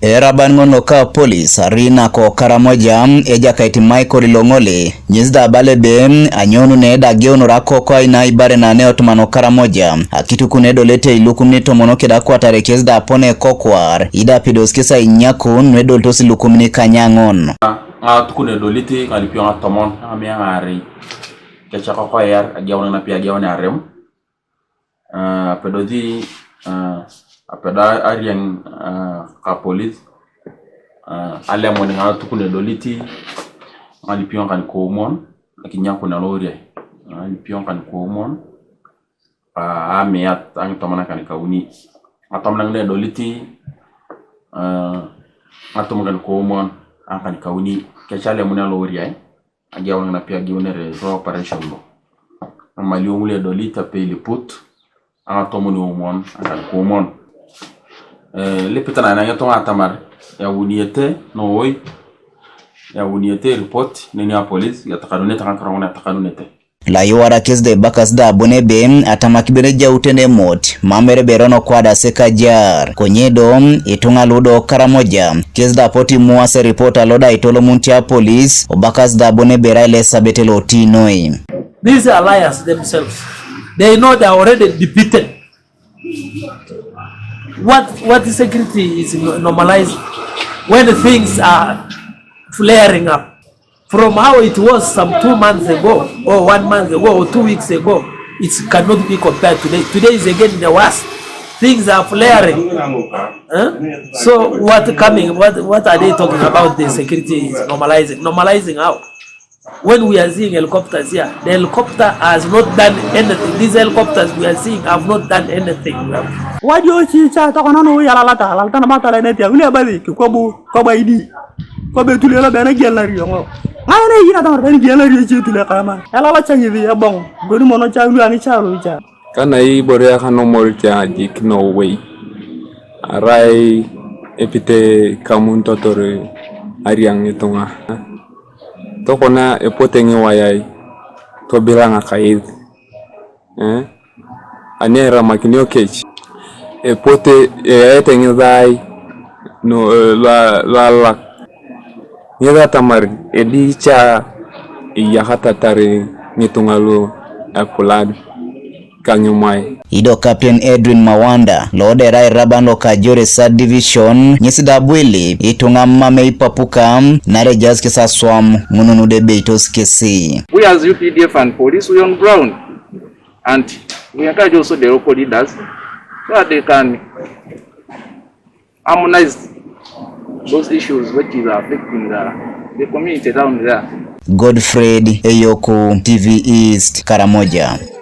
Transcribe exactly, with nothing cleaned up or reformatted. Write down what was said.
Eraban ng'ono ka polis arina ko Karamoja, Ejakait Michael Long'ole, nyis da bale be anyonu ne da geunura koko aina ibare na ne otumano Karamoja, akitukune dolete ilukumni tomono keda kwatare kes da pone kokwar, ida pidos kesa inyakun ne doltos ilukumni kanyang'on. Ng'a tukune doliti ng'alipio ng'a tomon, ng'a mia ng'ari. Kechako koyar, agiauna na pia agiauna arem. Ah, apedo dhi, ah, apedo ariang, ah, ka polis. Ah, alemoni ng'a tukune doliti, ng'alipio ng'an komon, akinya kuna loria. Ng'alipio ng'an komon, ah, amiat, ang tomana kan kauni. Atomana ng'ne doliti, ah, atom kan komon, ang kan kauni. Kecha alemoni loria, eh. Agiaun ng'ina pia agiunere ro operation lo. Amali ong'ule dolita pe iliput, ang'a tomoni omon, ang'an komon. Eh, lipita na nang'e tong'a atamar, yauniete, noi, yauniete report, nini a polis, yatakanunete, ang'a karong'ona yatakanunete. Laiwara kes de bakas da bone be, atamak bene jautene mot, mamere berono kwada sekajar. Konyedo, itung'a ludo Karamoja. Kes da poti muase report aloda itolo muntia polis, o bakas da bone bera ile sabete lo tinoi. These are liars themselves. They know they are already defeated. What, what security is no-, normalized when things are flaring up? From how it was some two months ago, or one month ago, or two weeks ago, it cannot be compared today. Today is again the worst. Things are flaring. Huh? So what coming, what, what are they talking about? The security is normalizing. Normalizing how? When we are seeing helicopters here, the helicopter has not done anything. These helicopters we are seeing have not done anything. Wajo chicha tokona no yala lata, lata na mata la netia, ule abadi, kwa bu, kwa baidi. Kwa betule la bena gela rio ngo. Ngana yina tamar bena gela rio chi tule kama. Ela la changi bi abong. Goni mono cha lu ani cha lu cha. Kana i borea kano mol cha jik no way. Arai epite kamun totore ariang itunga. Tokona epote ng'iwayai, tobilang'a kais. Eh? Ani eramakinio kech. Epote, eyaete ng'ithai, no, eh, lwa-, lwalak. Ng'ith atamar edicha eyakatatar ng'itung'a lu epulad. Kang'imai. Ido Captain Edwin Mawanda, lo dera iraban lo Kajore Sub Division, ng'isi da bwili, itung'a mame ipapuka, nare jas kisa swam, ng'ununu de beitos kisi. We as U P D F and police, we on ground. And we encourage also the local leaders so that they can harmonize those issues which is affecting the, the community down there. Godfred Eyoku, T V East, Karamoja.